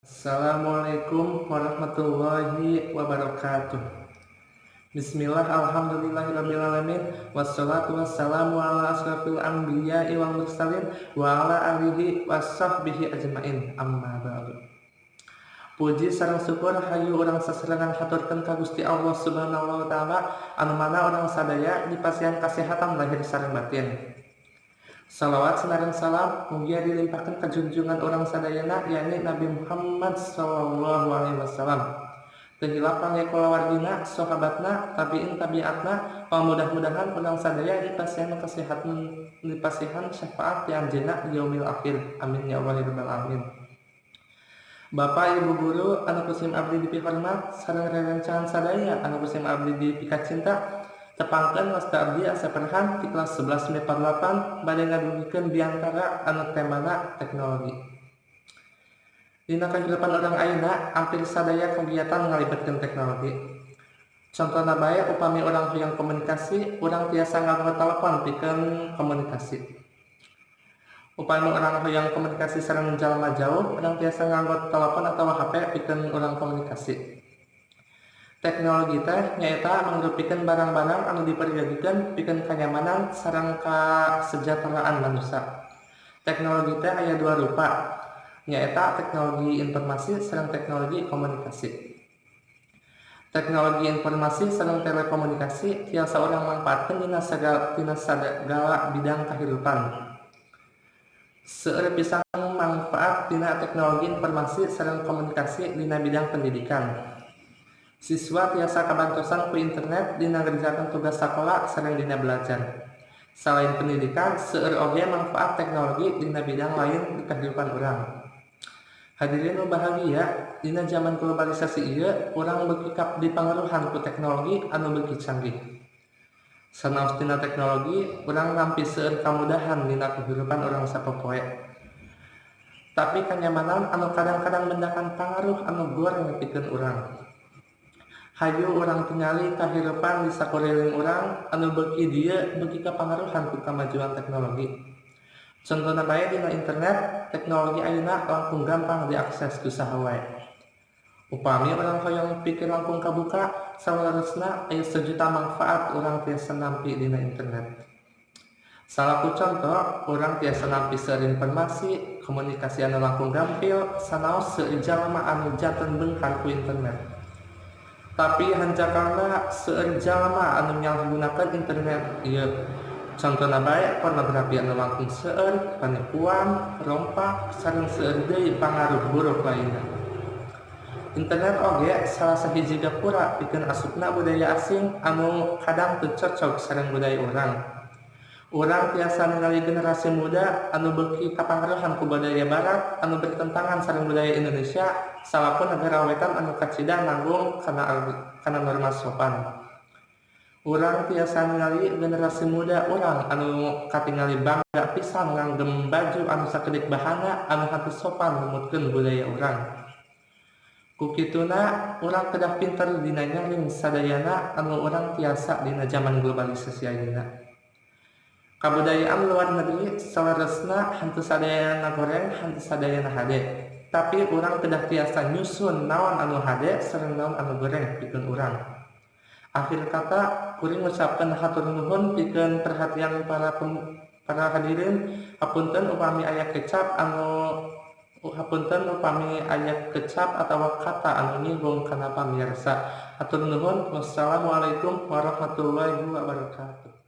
Assalamualaikum warahmatullahi wabarakatuh. Bismillah, alhamdulillahirabbil wassalatu wassalamu ala asrafil anbiya'i wal mursalin wa ala alihi wasahbihi ajmain, amma ba'du. Puji sareng syukur hayu urang sasarengan haturkeun ka Gusti Allah Subhanahu wa taala, anu mana urang sadaya dipasihan kasehatan lahir sareng batin. Salawat sareng salam mugia dilimpahkan ka junjungan urang sadayana, yakni Nabi Muhammad sallallahu alaihi wasallam. Teu hilap kangge kulawargina, sahabatna, tabiin tabiatna. Mudah-mudahan urang sadaya dipasihan kesehatan, dipasihan syafaat ti anjeunna di yaumil akhir. Amin ya Allah ya rabbal alamin. Bapak Ibu guru anu ku sim abdi dipihormat sareng rerencangan sadaya anu ku sim abdi dipikacinta, tepangkeun, wasta abdi Asep Farhan di kelas 11 MIPA 8 bade ngadugikeun biantara anu temana teknologi. Dina kahirupan urang ayeuna, hampir sadaya kegiatan ngalibatkeun teknologi. Contohna bae, upami urang hoyong komunikasi, urang tiasa nganggo telepon pikeun komunikasi. Upami urang hoyong komunikasi sareng jalma jauh, urang tiasa nganggo telepon atau HP pikeun urang komunikasi. Teknologi teh nyaeta mangrupikeun barang-barang anu diperyogikeun pikeun kanyamanan sareng kasejahteraan manusia. Teknologi teh aya dua rupa, nyaeta teknologi informasi sareng teknologi komunikasi. Teknologi informasi sareng telekomunikasi tiasa urang mangpaatkeun dina sagala bidang kahirupan. Seueur pisan mangfaat tina teknologi informasi sareng komunikasi dina bidang pendidikan. Siswa tiasa kabantosan ku internet dina ngerjakeun tugas sakola sareng dina belajar. Selain pendidikan, seueur oge manfaat teknologi dina bidang lain di kahirupan urang. Hadirin nu bahagia, dina zaman globalisasi ieu urang beuki dipangaruhan ku teknologi anu beuki canggih. Sanaos tina teknologi, urang nampi seueur kamudahan dina kahirupan urang sapopoe. Tapi kanyamanan anu kadang-kadang mendakan pangaruh anu goreng pikeun urang. Hayu urang tingali kahirupan di sakuriling urang anu beuki dieu beuki kapangaruhan ku kamajuan teknologi. Contona bae dina internet, teknologi ayeuna langkung gampang diakses ku saha wae. Upami urang hoyong pikir langkung kabuka, saleresna aya sajuta manfaat urang tiasa nampi dina internet. Salaku conto, urang tiasa nampi seueur informasi, komunikasi anu langkung gampil, sanaos seueur jalma anu janten beunghar ku internet. Tapi hanjakalna seueur jalma anu nyalahgunakeun internet ieu. Contona bae pornografi anu langkung seueur, panipuan, rompak, sareng seueur deui pangaruh buruk lainna. Internet oge salah sahiji gapura pikeun asupna budaya asing anu kadang teu cocok sareng budaya urang. Urang tiasa ningali generasi muda anu beuki kapangaruhan ku budaya barat anu bertentangan sareng budaya Indonesia salaku negara wetan anu kacida nanggung kana norma sopan. Urang tiasa ningali generasi muda urang anu katingali bangga pisan nganggem baju anu sakedik bahanna anu henteu sopan numutkeun budaya urang. Ku kituna urang kedah pinter dina nyaring sadayana anu urang tiasa dina zaman globalisasi ayeuna. Kabudayaan luar negeri saleresna henteu sadayana goreng, henteu sadayana hade. Tapi urang kedah tiasa nyusun naon anu hade sareng naon anu goreng pikeun urang. Akhir kata, kuring ngucapkeun hatur nuhun pikeun perhatian para hadirin. Hapunten upami aya kecap atawa kata anu nyinggung kana pamirsa. Hatur nuhun, wassalamualaikum warahmatullahi wabarakatuh.